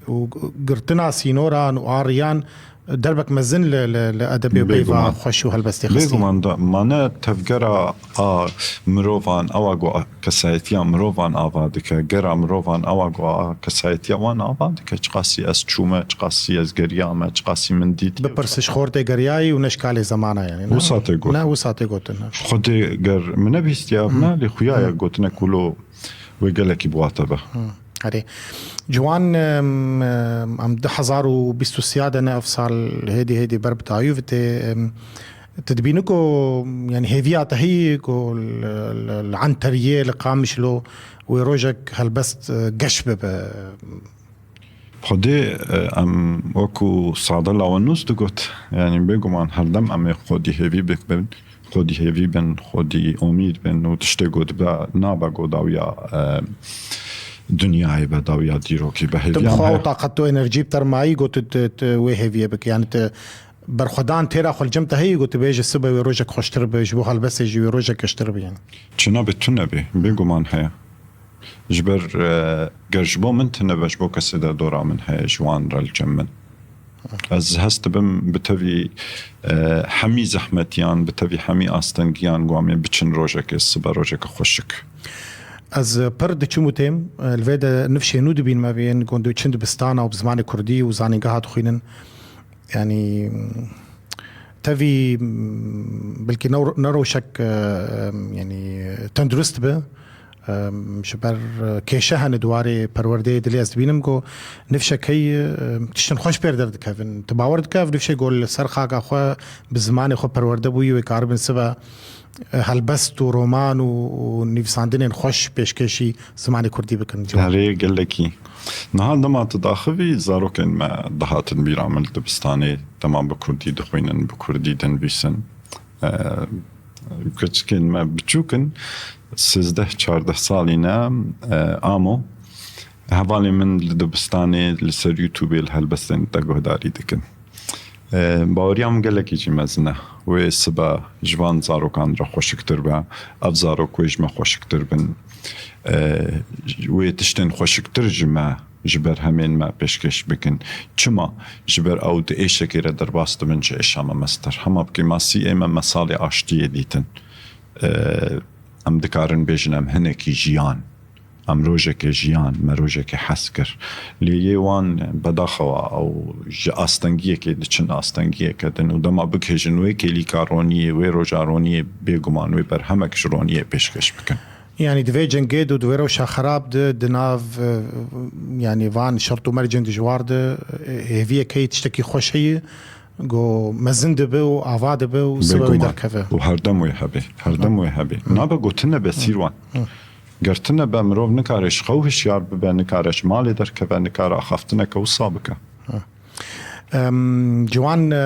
û girtina sînoran û a riyan derbek mezin li, li, li edebê û peyva xweş û helbestê xistî. Bêguman da, mane tevgera a mirovan, ewa ku a kesayetiya mirovan ava dike, gera mirovan, ewa ku a kesayetiya wan ava dike, çiqasî ez çûme, çiqasî ez geriyame, çiqasî min dît. Bipirse ji xortê geriyayî û ne ji kalê zemana, yanî, ne? Wisa tê gotin. Ne, wisa tê gotin, ne. Xwedê ger min nebihîstiya, ne, lê xuya ye gotine ku lo wê gelekî bi wa te be. Erê. Ciwan, em, em, em du hezar û bîst û sê de ne, ev sal hêdî hêdî ber bi dayû vitê, em, tu dibînî ku, yanî hêviya te heyî ku li, li, li Enteriyê, li Qamişlo wê rojek helbest, e, geş bibe? Xwedê, e, em wekû Sadela Wenûs digot, yanî bêguman herdem em ê xwedî hêvî bibin. Xwedî hêvî bin, xwedî omîd bin û tiştê ku dibe nabe ku dawiya, e, dinyayê be, dawiya dîrokê be. Hêviya me. Tu bi xwe ew taqet û enerjî bi te re mayî ku tu, tu, tu wê hêviyê bike. Yanî tu berxwedan têra xwe li cem te heyî ku tu bêjî sibe wê rojek xweştir be, ji bo helbestê jî wê rojek geştir be, yanî. Çi nabe tune be, bêguman heye. Ji ber, e, ger ji bo min tune be, ji bo kesê de dora min heye, ji wan re li cem min. Ez hest dibim bi tevî, e, hemî zehmetiyan, bi tevî hemî astengiyan ku em ê biçin rojekê, sibe rojeke xweşik. Ez pir diçim û têm, e, li vê de nifşê nû dibînim, ev yên ku diçin dibistana û bi zimanê kurdî û zanîngeha dixwînin. Yanî, tevî, m, belkî ne, ne rewşek, e, yanî, tendurist be. E, ji ber, e, kêşe hene di warê perwerdeyê dilê ez dibînim ku nifşek heye, e, tiştin xweş pêr derdikevin. Tu bawer dike ev nifşê ku li ser xaka xwe bi zimanê xwe perwerde bûyî wê karibin sibe helbest û roman û, û nivîsandinên xweş pêşkêşî zimanê kurdî bikin. Erê, gelekî. Niha dema tu daxivî, zarokên me dihatin bîra min li dibistanê, dema bi kurdî dixwînin, bi kurdî dinivîsin. E, keçikên me biçûk in, sêzdeh çardeh salî ne, e, amo. Hevalên min li dibistanê li ser YouTubeê li helbestên te guhdarî dikin. E, baweriya min gelekî jî mezin e. Wê sibe ji van zarokan re xweşiktir be. Ev zarok wê ji me xweşiktir bin. E, wê tiştên xweşiktir ji me, ji berhemên me pêşkêş bikin. Çima? Ji ber ew di êşekê re derbas dibin ji êşa me mestir. Hema bikê masî ê me mesalê aştiyê dîtin. E, em dikarin bêjin em hinekî jiyan. Em rojekê jiyan, me rojekê hez kir. Lê yê wan bedaxewa ew ji astengiyekê diçin astengiyeke din û dema bigihêjin wê kêlîka roniyê, wê roja roniyê, bêguman wê berhemek ji roniyê pêşkêş bikin. Yanî di vê cengê de û di vê rewşa xerab de, di nav, e, yanî van şert û mercên dijwar de, e, hêviyek heye, tiştekî xweş heye, ku mezin dibe û ava dibe û sibe wê Bêguman. Derkeve. Û herdem wê hebe. Herdem wê hebe. Nabe gotin nebe Sîrwan. Ger tune be, mirov nikare ji xew hişyar bibe, nikare ji malê derkeve, nikare axaftineke wisa bike. Em, Ciwan, e,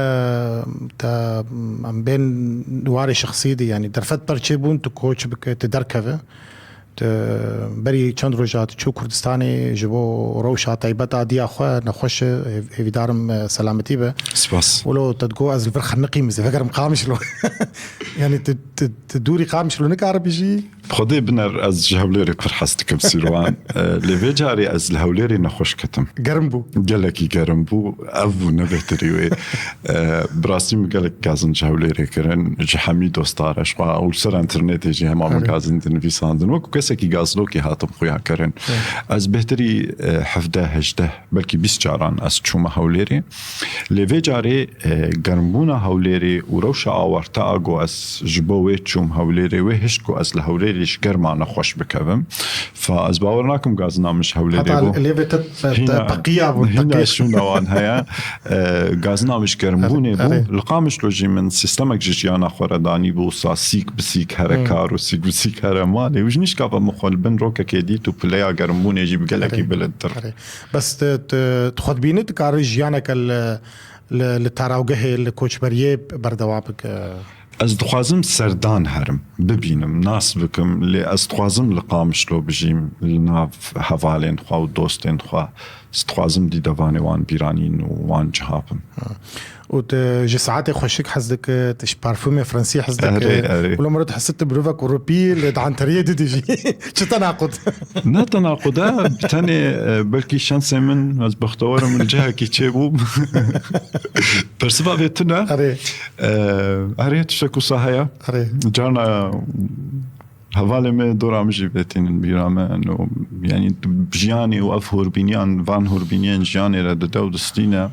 te, em bên warê şexsî de, yanî derfet perçê bûn, tu koç bike, tu derkeve. Tu berî çend roja tu çû Kurdistanê, ji bo rewşa taybet a diya xwe nexweş e, hêv-, hêvîdarim, e, selametî be. Spas. Wilo te digo ez li vir xeniqîm, ez ê vegerim Qamişlo. Yanî tu, tu, tu dûrî Qamişlo nikaribî jî? Xwedê biner, ez ji Hewlêrê pir hez dikim, Sîrwan. E, lê vê carê ez li Hewlêrê nexweş ketim. Germ bû. Gelekî germ bû. Ev bû, ne bêhtirî wê. E, bi rastî min gelek gazin ji Hewlêrê kirin. Ji hemî dostare, ji xwe û li ser înternetê jî hema min Erê. gazin dinivîsandin. Wekî kesekî gazlokê hatim xuya kirin. Erê. Ez bêhtirî, e, hevdeh, hejdeh, belkî bîst caran ez çûme Hewlêrê. Lê vê carê, e, germbûna Hewlêrê û rewşa awarte a ku ez ji bo wê çûm Hewlêrê, wê hişt ku ez li Hewlêrê ji germa nexweş bikevim. Fa ez bawer nakim gazina min ji Hewlêrê Heta bû. Lê vê te, te, te Hîna, peqiya bû, hîna peqî. şûna wan heye. E, gazina min ji germbûnê Erê, bû. erê. Li Qamişlo jî min sistemek ji jiyana xwe re danî bû, sa sîk bi sîk here Hmm. kar û sîk bi sîk here malê. Û ji nîşka ve min xwe li bin rokekê dît û pileya germbûnê jî bi gelekî Erê. bilindtir. Erê. Bes tu, tu, tu xwe dibînî, tu karî jiyaneke li, li, li tarawgehê, li koçberiyê berdewam bike? Ez dixwazim serdan herim, bibînim, nas bikim, lê ez dixwazim li Qamişlo bijîm, li nav hevalên xwe û dostên xwe. Ez dixwazim dîdevanê wan bîranîn û wan ciha bim. Ha. Û tu ji saetê xweşik hez dike, tu ji parfûmê fransî hez dike. Erê, erê. Wilo miro dihesî tu mirovek Ewropî yî, lê di anteriyê didî jî. Çi tenaqud? Ne tenaqud e, tenê, e, belkî şansê min, ez bextewar im, li cihekî çêbûm. Persiva vê tune. Erê. E, erê, tiştek wisa heye. Erê. Carna hevalê me dora min jî vêtînin bîra me. No, yanî jiyanê û ev hûrbîniyan, van hûrbîniyên jiyanê re dide û distîne.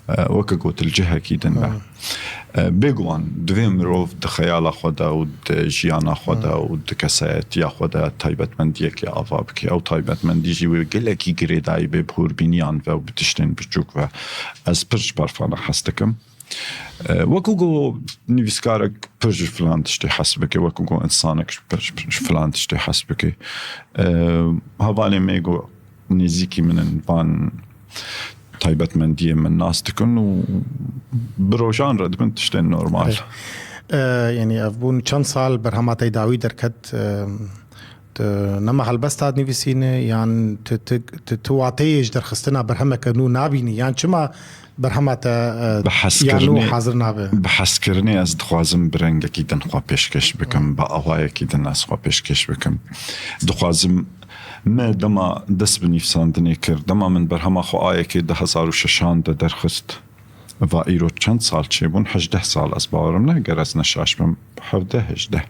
E, weke got li cihekî din be. Hmm. E, bêguman, divê mirov di xeyala xwe de û di jiyana xwe de Hmm. û di kesayetiya xwe de taybetmendiyekê ava bike. Ew taybetmendî jî wê gelekî girêdayî bê bi hûrbîniyan ve û bi tiştên biçûk ve. Ez pir ji parfana hez dikim. E, wekî ku nivîskarek pir ji filan tiştê hez bike, wekî ku însanek pir ji filan tiştê hez bike. E, hevalên me ku nêzîkî min in, van taybetmendiyên min nas dikin û bi rojan re dibin tiştên normal. Erê. E, yanî ev bûn çend sal berhema te dawî derket, e, tu nema helbesta dinivîsînî, yan tu, tu, tu, tu wateyê ji derxistina berhemeke nû nabînî, yan çima berhema te, e, Bi ya nû hezkirinê, hazir nabe? bi hezkirinê ez dixwazim bi rengekî din xwe pêşkêş bikim, bi awayekî din ez xwe pêşkêş bikim. Dixwazim, me dema dest bi nivîsandinê kir, dema min berhema xwe a yekê du hezar û şeşan de derxist, va îro çend sal çêbûn? Hejdeh sal, ez bawerim ne, ger ez ne şaş bim, hevdeh, hejdeh.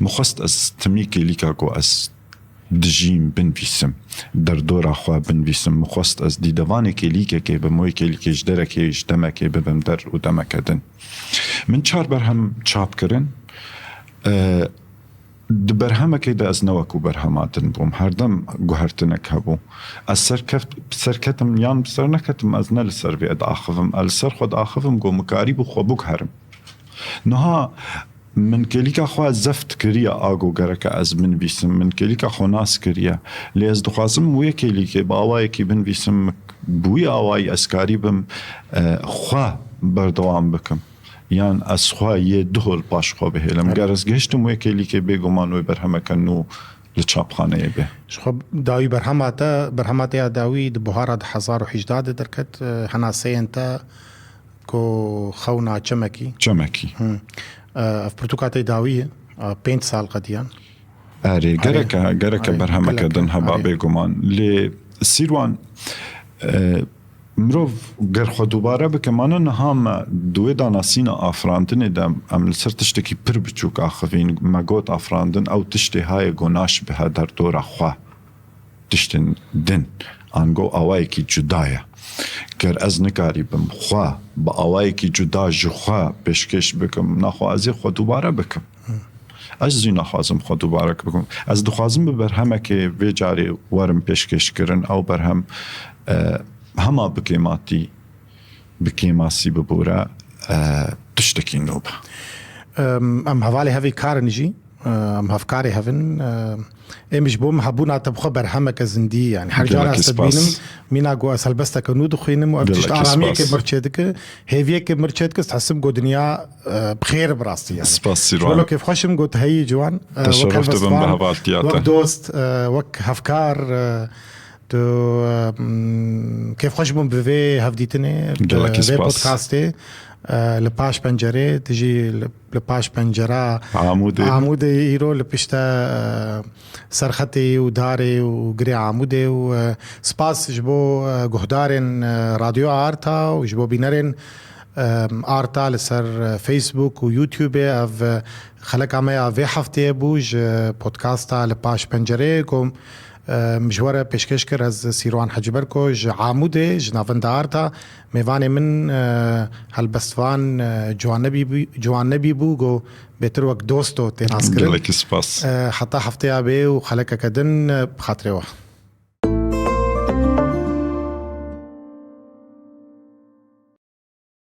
Min xwest ez timî kêlîka ku ez dijîm, binvîsim, derdora xwe binvîsim. Min xwest ez dîdevanê kêlîkekê bim, wê kêlîkê ji derekê, ji demekê bibim der û demeke din. Min çar berhem çap kirin. E, di berhemekê de ez ne wekû berhema din bûm. Herdem guhertinek hebû. Ez serkeft, serketim yan bi ser neketim, ez ne li ser vê diaxivim. Ez li ser xwe diaxivim, ku min karîbû xwe biguherim. Niha min kêlîka xwe zeft kiriye, a ku gereke ez binivîsim. Min kêlîka xwe nas kiriye. Lê ez dixwazim wê kêlîkê bi awayekî binivîsim, bi wî awayî ez karîbim, e, xwe berdewam bikim. Yan ez xwe yê duho li paş xwe bihêlim. Evet. Ger ez gihiştim wê kêlîkê, bêguman wê berhemeke nû li çapxaneyê be. Ji xwe dawî berhema te, berhema te ya dawî di buhara du hezar û hejdeh de derket, e, henaseyên te ku xewna çemekî. Çemekî. Hı. E, ev pirtûka te dawî ye, e, pênc sal qediyan. Erê, Erê. gereke, gereke Erê, berhemeke gelek, din heba erê. bêguman. Lê Sîrwan, e, mirov ger xwe dubare bike, mane niha me di wê danasîna afirandinê de em li ser tiştekî pir biçûk axivîn. Me got afirandin ew tiştê haye ku naşibihe derdora xwe. Tiştên din, ango awayekî cuda ye. Ger ez nikarîbim xwe bi awayekî cuda ji xwe pêşkêş bikim, naxwe ez ê xwe dubare bikim. Ez jî naxwazim xwe dubare bikim. Ez dixwazim bi berhemekê vê carê werim pêşkêşkirin. Ew berhem, e, hema bi kêmatî, bi kêmasî bibûre, e, tiştekî nû be. Em, em hevalê hevî karin jî, em hevkarê hevin, em, êm ji bo min hebûna te bi xwe berhemeke zindî, yani her cara Gelekî ez te spas. dibînim, mîna ku ez helbesteke nû dixwînim û ev tişt Gelekî aramiyeke spas. mir çêdike, hêviyeke mir çêdike, ez dihesibim ku dinya, e, bi xêr bi rastî yani. Spas Sîrwan. Welo kêfxweş im ku tu heyî Ciwan, e, Te wek şeref dibim bi helbestvan, hevaltiya wek te. dost, e, wek hevkar, e, tu, e, m, kêfxweş bûm bi vê hevdîtinê, bi Gelekî vê spas. podcastê, e, li paş pencerê, tu jî li, li paş pencera Amûdê. Amûdê îro li pişte, e, serxetê û darê û girê Amûdê û, e, spas ji bo, e, guhdarên, e, Radyo Arta û ji bo bînerên, e, Arta li ser, e, Facebook û YouTube. Ev, e, xeleka me ya vê hefteyê bû ji podcasta Li Paş Pencereyê ku, e, min ji we re pêşkêş kir. Ez Sîrwan Hecî Berko ji Amûdê, ji Navenda Arta. Mêvanê min, e, helbestvan, e, Ciwan Nebî bû, Ciwan Nebî bû, ku bêtir wek dosto tê naskirin. Gelekî spas. E, heta hefteya bê û xelekeke din, e, bi xatirê we.